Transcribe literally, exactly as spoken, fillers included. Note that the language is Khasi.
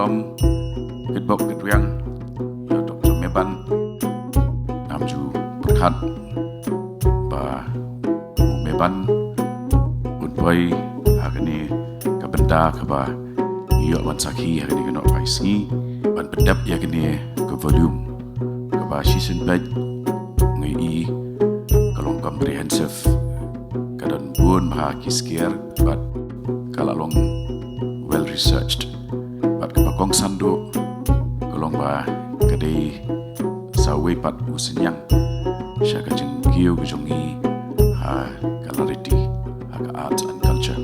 Kitbok kitrwiang ïa u Doktor Meban. Ngam ju pyrkhat ba u Meban un poi ha kane ka bynta kaba ngi ïoh ban sakhi ha kane ka nohphaisngi ban pyndep ïa kane ka volume kaba shisien bad ngi i ka long comprehensive, ka don bun bha ki skier bad ka la long well researched. Bad kaba kongsan duh ka long ba ka dei sa uwei pat u synñiang sha ka jingkiew ka jong ngi ha ka lariti ha ka arts and culture.